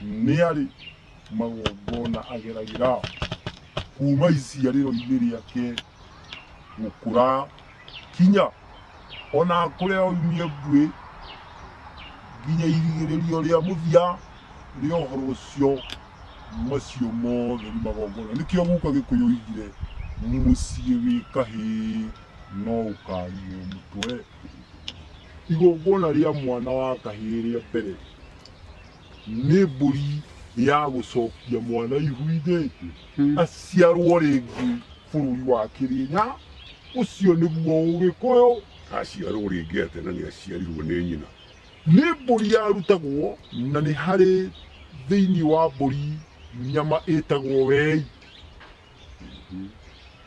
Nĩ arĩ magongona ageragĩra kuma iciarĩro-inĩ rĩake gũkũra kinya ona akũre oimie mbuĩ nginya irigĩrĩrio rĩa mũthia rĩa ũhoro ũcio. Macio mothe nĩ magongona. Nĩkĩo guka Gĩkũyũ oigire mũciĩ wĩ kahĩĩ no ũkarigwo mũtwe. Igongona rĩa mwana wa kahĩĩ rĩa mbere nĩ mbũri ya gũcokia mwana ihu-inĩ aciarwo rĩngĩ bũrũri wa Kĩrĩnya. Ũcio nĩguo Ũgĩkũyũ. Aciarwo rĩngĩ atĩa na nĩ aciarirwo nĩ nyina? Nĩ mbũri yarutagwo na nĩ harĩ thĩinĩ wa mbũri nyama ĩtagwo wei.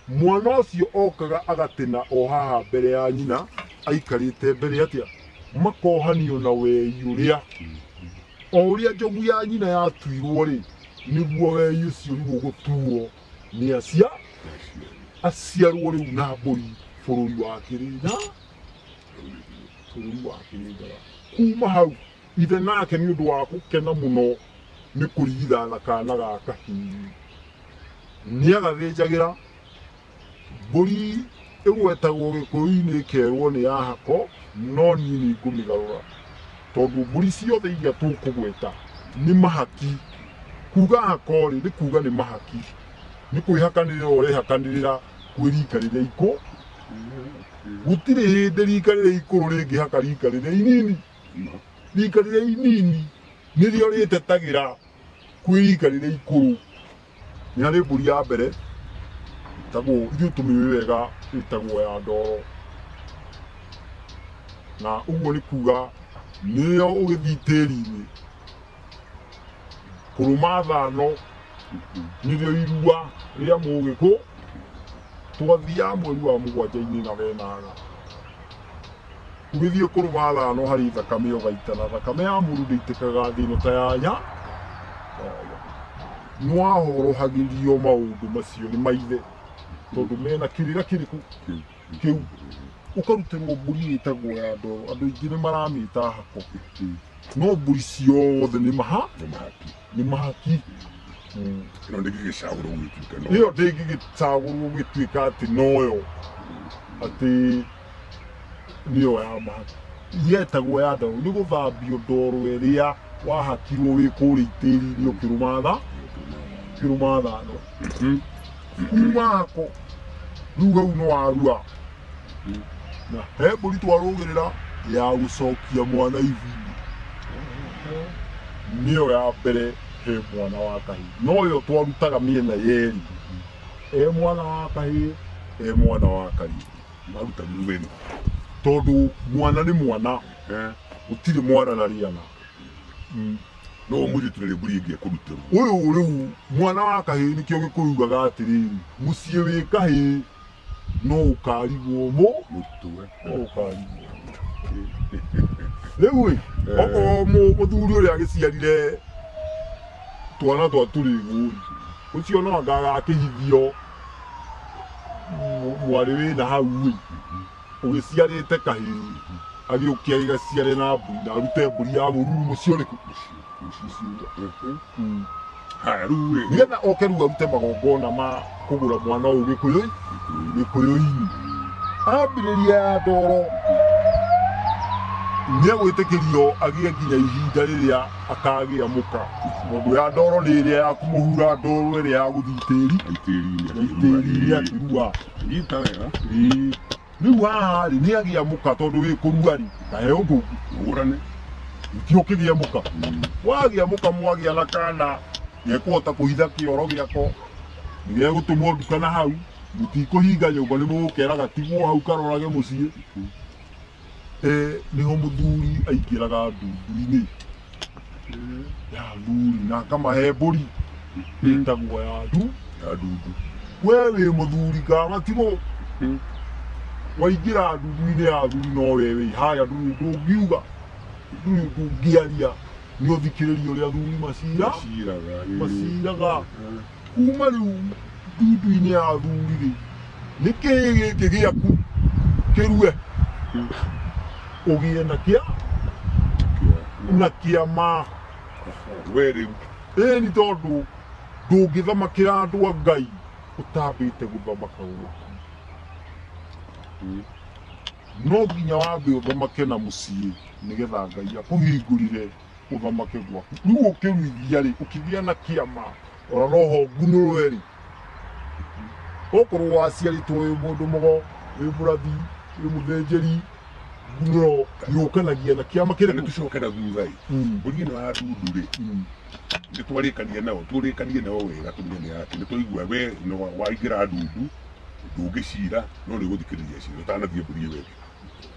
Mwana ũcio okaga agatĩna o haha mbere ya nyina aikarĩte mbere atĩa, makohanio na wei ũrĩa. O ũrĩa njogu ya nyina yatuirwo rĩ, nĩguo wei ũcio rĩu ũgũtuo nĩ acia aciarwo rĩu na mbũri bũrũri wa Kĩrĩnya, bũrũri wa Kĩrĩnyaga. Kuma hau ithe nake nĩ ũndũ wa gũkena mũno nĩ kũrigithana kana ga kahĩĩ, nĩagathĩnjagĩra mbũri ĩgwetagwo Gĩkũyũ-inĩ ĩkerwo nĩ ya hako, no niĩ nĩ ngũmĩgarũra tondũ mbũri ciothe iria tũkũgweta nĩ mahaki. Kuga hako rĩ, nĩ kuga nĩ mahaki, nĩ kwĩhakanĩrĩra ũrehakanĩrĩra kwĩ rika rĩrĩa ikũ. Gũtirĩ hĩndĩ rika rĩrĩa ikũrũ rĩngĩhaka rika rĩrĩa inini. Rika rĩrĩa inini nĩrĩo rĩtetagĩra kwĩ rika rĩrĩa ikũrũ. Nĩ harĩ mbũri ya mbere ĩtagwo, ithuĩ tũmĩũĩ wega ĩtagwo ya ndoro. Na ũguo nĩ kuga nĩyo ũgĩthiĩ tĩri-inĩ kũrũma thano nĩrĩo irua rĩa mũgĩkũ. Twathiaga mweri wa mũgwanja-inĩ na wenaga ũgĩthiĩ kũrũma thano harĩ thakame ũgaita, na thakame ya mũndũ ndĩitĩkaga thĩ ĩno ta ya nya nĩwahorohagĩrio maũndũ macio nĩ maithe tondũ mena kĩrĩra kĩrĩkũ kĩu. Ũkarutĩrwo mbũri ĩtagwo ya ndoro, andũ aingĩ nĩ maramĩta hako, no mbũri ciothe nĩ maha nĩ mahaki. Ĩno ndĩngĩgĩcagũrwo gũgĩtuĩka no Ĩyo ndĩngĩgĩcagũrwo gũgĩtuĩka atĩ noyo atĩ nĩyo ya mahaki. Yetagwo ya ndoro nĩ gũthambio ndoro ĩrĩa wahakirwo wĩ kũrĩa itĩri-inĩ ũkĩrũma tha ũkĩrũma thano. Kuma hako rĩu hau nĩ warua na he mbũri twarũgĩrĩra ya gũcokia mwana ihu-inĩ, nĩyo ya mbere he mwana wa kahĩĩ, noyo twarutaga mĩena yerĩ, e mwana wa kahĩĩ e mwana wa kairĩtu. Maruta mwena tondũ mwana nĩ mwana, gũtirĩ mwana na rĩana. No mũirĩtu nĩ mbũri ĩngĩ ekũrutĩrwo. Ũyũ rĩu mwana wa kahĩĩ, nĩkĩo Gĩkũyũ ugaga atĩrĩrĩ, mũciĩ wĩ kahĩĩ no ũkarigwo mũ mũtwe, no ũkarigwo. Rĩu ĩ okorwo mũthuri ũrĩa agĩciarire twana twa tũrĩgũ, ũcio no anga agakĩhithio mwarĩ wĩna hau ĩ ũgĩciarĩte kahĩĩ, agĩũke agĩgaciare na mbũri na arute mbũri ya mũruru mũciĩ ũrĩkũ? Mũciĩ. Haya rĩu ĩ Nĩgetha oke rĩu arute magongona ma kũgũra mwana ũyũ gĩkũyũ gĩkũyũ-inĩ, ambĩrĩria ya ndoro nĩegwĩtĩkĩrio agĩe nginya ihinda rĩrĩa akagĩa mũka, tondũ ya ndoro nĩ ĩrĩa ya kũmũhura ndoro ĩrĩa ya gũthiĩ tĩri tĩri-inĩ tĩri-inĩ akĩrua. Nyita wega. Ĩĩ. Rĩu haha rĩ nĩ agĩa mũka, tondũ wĩ kũrua rĩ kahe ũndũ ũngĩ ũgũrane ti ũkĩgĩa mũka. Wagĩa mũka mwagĩa na kana gekũhota kũhitha kĩoro gĩako, nĩgegũtũmwo nduka na hau mũtikũhinga nyũmba, nĩ mũgũkera gatigwo hau karorage mũciĩ. Nĩho mũthuri aingĩraga ndundu-inĩ ya athuri na akamahe mbũri ĩtagwo ya ndu ya ndundu. We wĩ mũthuri kamatigũ waingĩra ndundu-inĩ ya athuri, no we wĩ haya, ndũrĩ ũndũ ũngiuga, ndũrĩ ũndũ ũngĩaria, nĩ ũthikĩrĩria ũrĩa athuri macira maciraga maciraga. Kuma rĩu ndundu-inĩ ya athuri rĩ, nĩ kĩĩ gĩkĩ gĩaku kĩrue ũgĩe na kĩa na kĩama We rĩu. Ĩni tondũ ndũngĩthamakĩra andũ a Ngai ũtambĩte gũthamaka gwaku. No nginya wambe ũthamake na mũciĩ nĩgetha Ngai akũhingũrĩre ũthamake gwaku. Rĩu ũkĩruithia rĩ, ũkĩgĩa na kĩama ona no ho ngunũrwe rĩ, okorwo waciarĩtwo wĩ mũndũ mũgo, wĩ mũrathi, wĩ mũthĩnjĩri, ngunũro yũkanagia na kĩama Nĩ kĩrĩkũ? tũcoke na thutha ĩ. Mbũri ĩno ya ndundu rĩ, nĩ twarĩkania nao, tũrĩkanie nao wega tũmenye nĩ yake. Nĩ twaigua we no waingĩra ndundu ndũngĩcira no nĩ ũgũthikĩrĩria cira ũtanathiĩ mbũri ĩyo ĩngĩ.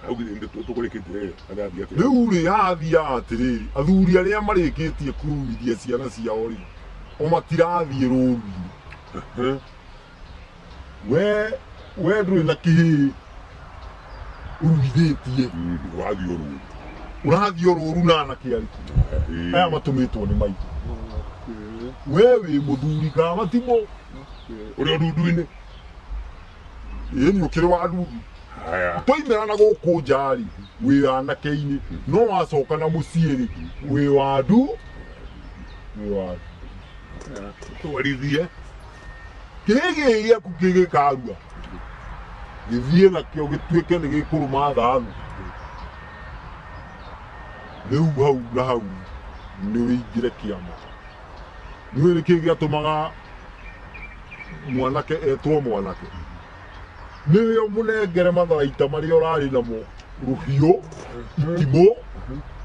Hau githĩ nĩ tũkũrĩkĩtie athiĩ atĩa? Rĩu rĩ, hathiaga atĩrĩrĩ, athuri arĩa marĩkĩtie kũruithia ciana ciao rĩ, o matirathiĩ rũru-inĩ. We ndũrĩ na kĩhĩĩ ũruithĩtie. Ũrathiĩ o rũru. Ũrathiĩ o rũru na anake arĩkũ? Aya matũmĩtwo nĩ maitũ. We wĩ mũthuri kana matimũ? Ũrĩ o ndundu-inĩ. Ĩĩ nĩ ũkĩrĩ wa ndundu. Haya. Twaimĩra na gũkũ nja rĩ, wĩ anake-inĩ, no wacoka na mũciĩ rĩ, wĩ wa ndu, wĩ wa ndu. Twarithie. Kĩhĩĩ gĩkĩ gĩaku gĩgĩkarua, gĩthiĩ nakĩo gĩtuĩke nĩ gĩkũrũma thanu. Rĩu hau na hau nĩ wĩingĩre kĩama. Nĩũĩ nĩkĩĩ gĩatũmaga mwanake etwo mwanake? Nĩwe ũmũnengere matharaita marĩa ũrarĩ namo, rũhiũ, itimũ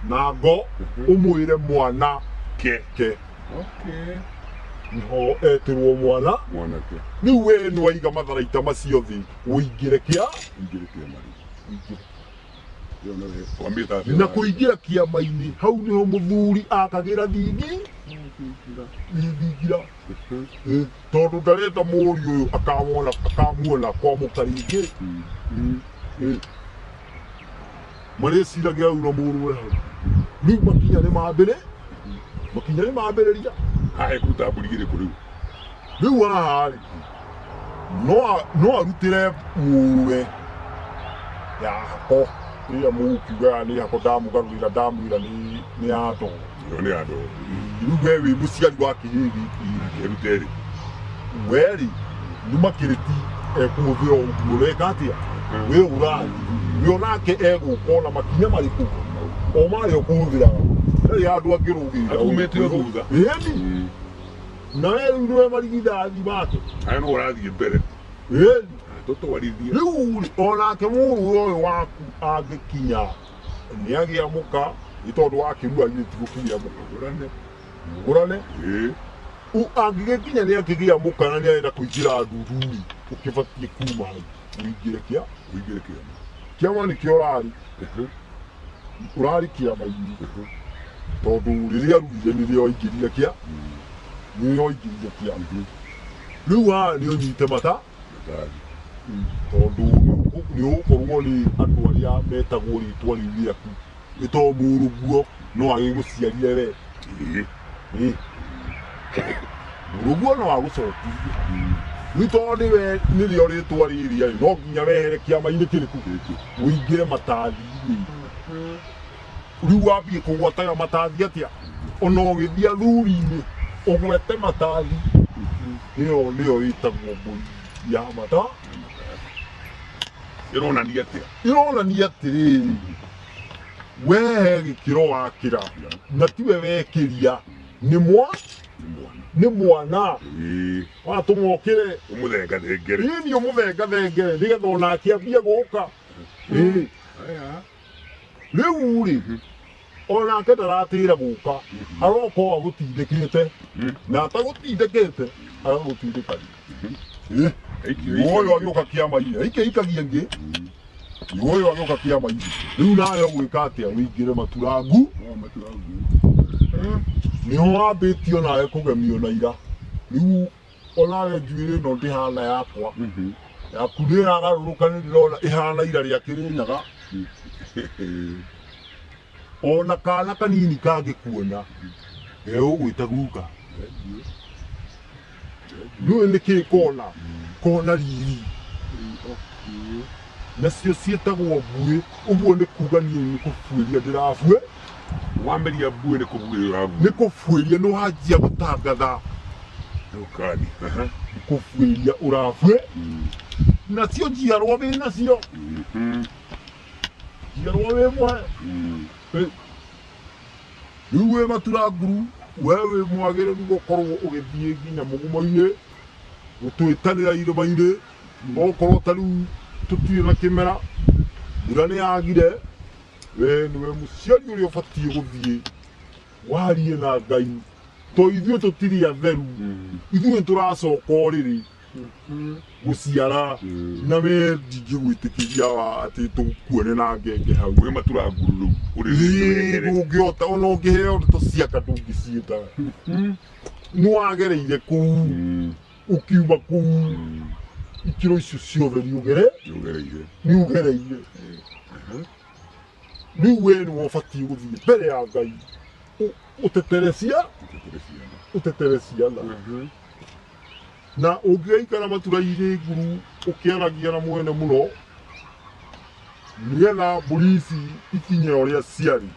na ngo, ũmwĩre mwana Ke. ke. Okay. Niho etĩrwo mwana. Mwanake. Rĩu we nĩ waiga matharaita macio thĩ, ũingĩre kĩa? Ũingĩre kĩama rĩu. Ũingĩre. Ĩyo nĩyo twamĩta atĩa? Na kũingĩra kĩama-inĩ, hau nĩho mũthuri akagĩra thingi, thingira. Tondũ ndarenda mũriũ ũyũ akamwona, akamuona kwamũka rĩngĩ. Marĩciragia rĩu na mũrũwe hau. Rĩu makinya nĩ mambĩrĩ, makinya nĩ mambĩrĩria. Haha ĩkũruta mbũri ĩrĩkũ rĩu? Rĩu haha rĩ, no arutĩre mũrũwe ya hako ĩrĩa mũkiugaga nĩ hako, ndamũgarũrĩra ndamwĩra nĩ ya ndoo. Ĩyo nĩ ya ndoo. Rĩu we wĩ mũciari wa kĩhĩĩ gĩkĩ. Akĩrute rĩ? We rĩ, nĩ makĩrĩti ekũhũthĩra ũguo ũreka atĩa? We ũrathiĩ. We onake egũka ona makinya marĩkũ? O marĩa ũkũhũthĩraga. Ndarĩ handũ angĩrũgĩrĩra. Akumĩte o thutha. Ĩni. Na we rĩu nĩwe marigithathi make. Aya no ũrathiĩ mbere. Ĩni. Tũtwarithie. Rĩu rĩ, onake mũrũ ũyũ waku angĩkinya nĩ agĩa mũka, nĩ tondũ wakĩrua githĩ ti gũkĩgĩa mũka. Mũgũrane. Mũgũrane. Ĩĩ. Angĩgĩkinya nĩ akĩgĩa mũka na nĩ arenda kũingĩra ndundu-rĩ, ũkĩbatiĩ kuma hau ũingĩre kĩa? Ũingĩre kĩama. Kĩama nĩkĩo ũrarĩ. Ũrarĩ kĩama-inĩ. Tondũ rĩrĩa aruire nĩrĩo aingĩrire kĩa? Nĩrĩo aingĩrire kĩama. Rĩu haha nĩ ũnyite mata. Matathi. Tondũ nĩ ũgũkorwo nĩ andũ arĩa metagwo rĩtwa rĩu rĩaku. Nĩ tondũ mũrũguo no agĩgũciarire we. Ĩĩ. Mũrũguo no agũcokirie. Rĩu tondũ nĩwe nĩrĩo rĩtwa rĩrĩa rĩ, no nginya wehere kĩama-inĩ kĩrĩkũ? Gĩkĩ. Ũingĩre matathi-inĩ. Rĩu wambie kũgwataga matathi atĩa? Ona ũgĩthiĩ athuri-inĩ, ũgwete matathi. Ĩyo nĩyo ĩtagwo mbũri ya mata. Ĩronania atĩa? Ĩronania atĩrĩrĩ, we he gĩkĩro wakĩra, na tiwe wekĩria, nĩ mwa? Nĩ mwana. Nĩ mwana. Ĩĩ. Watũmwo ũkĩre. Ũmũthengathengere. Ĩĩ, nĩ ũmũthengathengere, nĩgetha onake ambie gũka. Ĩĩ. Aya. Rĩu rĩ, onake ndaratĩra gũka, aroka o agũtindĩkĩte, na atagũtindĩkĩte, agagũtindĩka rĩ. Ĩĩ. Ũyũ agĩũka kĩama-inĩ, aike ikagia ingĩ. Ũyũ agĩũka kĩama-inĩ. Rĩu nawe ũgwĩka atĩa? Ũingĩre maturangu. Maturangu. Nĩho wambĩtio nawe kũgemio na ira. Rĩu onawe njuĩrĩ ĩno ndĩhana yakwa. Yaku nĩ ĩragarũrũka, nĩ ndĩrona ĩhana ira rĩa Kĩrĩnyaga. Ona kana kanini kangĩkuona, gegũgwĩta guka. Ndũĩ nĩkĩ kona? Kona riri. Nacio ciĩtagwo mbuĩ. Ũguo nĩ kuga niĩ nĩ kũbuĩria ndĩrabue. Wameria mbuĩ nĩ kũbuĩra ũrabuĩ. Nĩ kũbuĩria nĩ wanjia gũtangatha. Ũkani. Kũbuĩria ũrabuĩ. Nacio njiarwa wĩ nacio. Njiarwa wĩ mũhe. Rĩu wĩ matura nguru, we wĩ mwagĩrĩru gũkorwo ũgĩthiĩ nginya mũgumo-inĩ, gũtwĩtanĩra irĩma-inĩ, okorwo ta rĩu tũtirĩ na kĩmera, mbura nĩ yagire, we nĩwe mũciari ũrĩa ũbatiĩ gũthiĩ warie na Ngai, to ithuĩ tũtirĩ atheru, ithuĩ nĩ tũracoka ũrĩrĩ gũciara, na we ndingĩgwĩtĩkĩria atĩ tũkuone na ngenge hau. Wĩ matura nguru rĩu ũrĩrĩ Ĩĩ, wehere. ndũngĩhota ona ũngĩheo ndeto ciaka ndũngĩciĩta. Nĩwagereire kũu, ũkiuma kũu, ikĩro icio ciothe nĩũgere Nĩũgereire. nĩũgereire. Rĩu we nĩwe ũbatiĩ gũthiĩ mbere ya Ngai ũtetere cia Ũtetere ciana. Ũtetere ciana. Na ũngĩgaikara matura-inĩ nguru ũkĩaragia na mwene mũno, nĩgetha mbũri ici ikinye ũrĩa ciarĩ,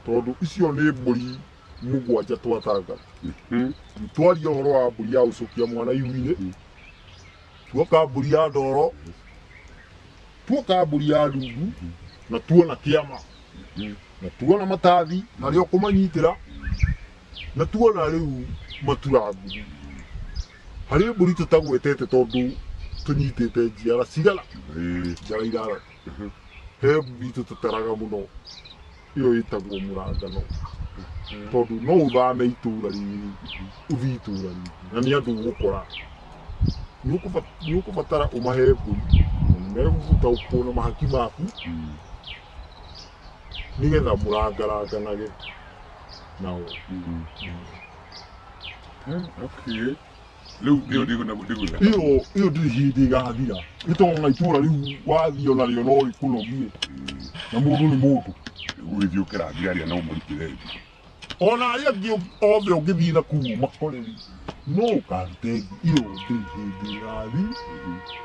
tondũ icio nĩ mbũri mũgwanja twatanga. Twaria ũhoro wa mbũri ya gũcokia mwana ihu-inĩ, tuoka mbũri ya ndoro, tuoka mbũri ya ndundu, na tuona kĩama, na tuona matathi harĩa ũkũmanyitĩra, na tuona rĩu matura nguru. Harĩ mbũri tũtagwetete tondũ tũnyitĩte njiara cigana? Njiara ithathatũ. He mbũri tũtataraga mũno, ĩyo ĩtagwo mũrangano, tondũ no ũthame itũra rĩrĩ ũthiĩ itũra rĩngĩ na nĩ andũ ũgũkora. Nĩ ũkũbatara ũmahe mbũri na nĩ megũgũtaũkwo na mahaki maku, nĩgetha mũrangaranganage nao. Okay. Rĩu ĩyo ndĩgũĩka. Ĩyo ndĩrĩ hĩndĩ ĩgathira, nĩ tondũ ona itũra rĩu wathiĩ ona rĩo no rĩkũnogie, na mũndũ nĩ mũndũ. Ũgĩthiĩ ũkĩrathira arĩa no ũmarutĩre thĩ. Ona arĩa angĩ othe ũngĩthiĩ na kũu ũmakore rĩ, no ũkaruta ĩngĩ. Ĩyo ndĩrĩ hĩndĩ ĩgathi.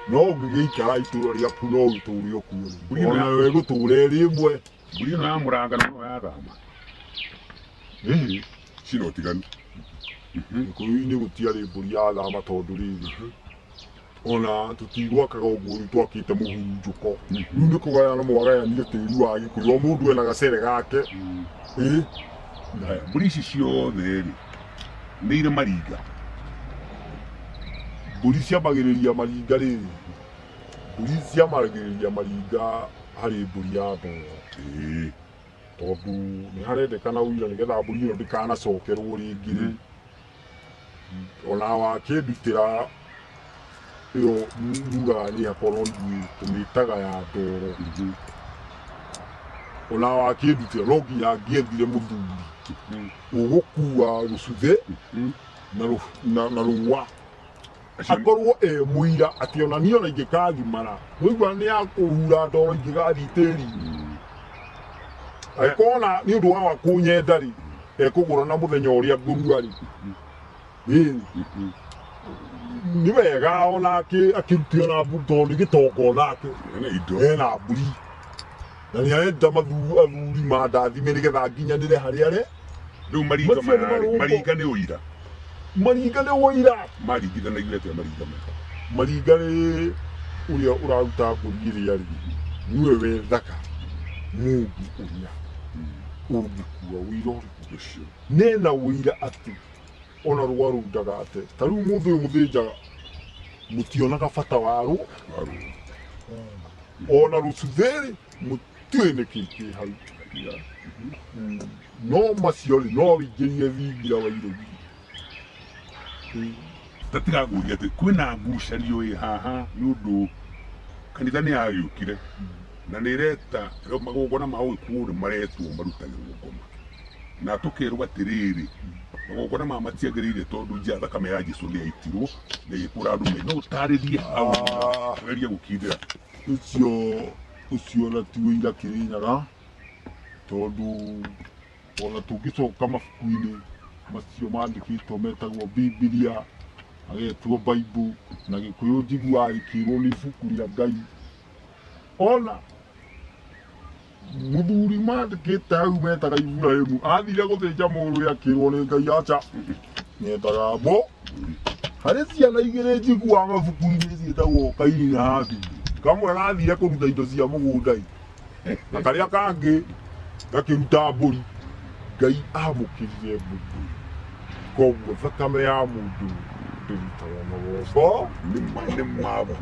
No ũngĩgĩikara itũra rĩaku no ũgĩtũre o kuo rĩ, Mbũri ĩno ona yo ĩgũtũra ĩrĩ ĩmwe. Mbũri ĩno ya mũrangano no yathama. Ĩhĩ. Cina ũtiganu. Gĩkũyũ-inĩ gũtiarĩ mbũri yathama, tondũ rĩrĩ, ona tũtigwakaga ũguo rĩu twakĩte mũhurunjũko. Rĩu nĩ kũgayana mwagayanire tĩri wa Gĩkũyũ, o mũndũ ena gacere gake. Ĩĩ. Haya, mbũri ici ciothe rĩ, nĩ irĩ maringa? Mbũri ciambagĩrĩria maringa rĩrĩ, mbũri ciambagĩrĩria maringa harĩ mbũri ya ndoro, tondũ nĩ harendekana ũira nĩgetha mbũri ĩyo ndĩkanacokerwo rĩngĩ rĩ. Ona wakĩndutĩra ĩyo mugaga nĩ yakwa, no ithuĩ tũmĩtaga ya ndoro. Ona wakĩndutĩra, no nginya ngĩethire mũthuri ũgũkua rũcuthĩ na rũa, akorwo e mũira atĩ ona niĩ ona ingĩkagimara nĩigua nĩ ya kũhura ndoro ingĩgathiĩ tĩri, angĩkorwo ona nĩ ũndũ wa kũnyenda rĩ, ekũgũra na mũthenya ũrĩa ngũrua rĩ. Ĩĩ, nĩ wega ona akĩrute ona mbũri, tondũ nĩ gĩtonga onake. Ena indo. Ena mbũri na nĩ arenda athuri mandathime nĩgetha nginyanĩre harĩa arĩ. Rĩu maringa Macio nĩ maya rĩ, marũngo. Maringa nĩ ũira? Maringa nĩ ũira. Maringithanagia atĩa maringa maya? Maringa nĩ ũrĩa ũraruta mbũri ĩrĩa rĩ, nĩwe wethaga mũndũ ũrĩa ũngĩkua ũira ũrĩkũ? Ũcio. Nena ũira atĩ ona rũa rũu ndagate. Ta rĩu mũthĩ ũyũ mũthĩnjaga, mũtionaga bata wa rũ Warũ. Ona rũcuthĩ rĩ, mũtiũĩ nĩkĩ kĩ hau. No macio rĩ, no wĩingĩrie thingira wa iregi. Tatigangũria atĩ kwĩna ngucanio ĩ haha, nĩ ũndũ kanitha nĩ yagĩũkire na nĩ ĩreta magongona ma ũgĩkũyũ nĩ maretwo marutagĩrwo ngoma, na tũkerwo atĩrĩrĩ, magongona maya matiagĩrĩire tondũ nja thakame ya Jesu nĩ yaitirwo na ĩgĩkũra andũ me no ũtarĩrie hau. Ah. Ũgerie gũkindĩra. Ũcio ona ti ũira Kĩrĩnyaga, tondũ ona tũngĩcoka mabuku-inĩ macio mandĩkĩtwo metagwo Bibilia, agetwo Bible na Gĩkũyũ, njiguaga gĩkĩrwo nĩ ibuku rĩa Ngai, ona Mũthuri mandĩkĩte hau metaga Iburahĩmu athire gũthĩnja mũrũwe akĩrwo nĩ Ngai aca nyendaga mbo harĩ ciana igĩrĩ njiguaga mabuku-inĩ ciĩtagwo Kaini na Habili. Kamwe gathire kũruta indo cia mũgũnda ĩ, na karĩa kangĩ gakĩruta mbũri. Ngai amũkĩrire mbũri. Koguo thakame ya mũndũ ndĩrutagwo magongona. Nĩ ma nĩ ma.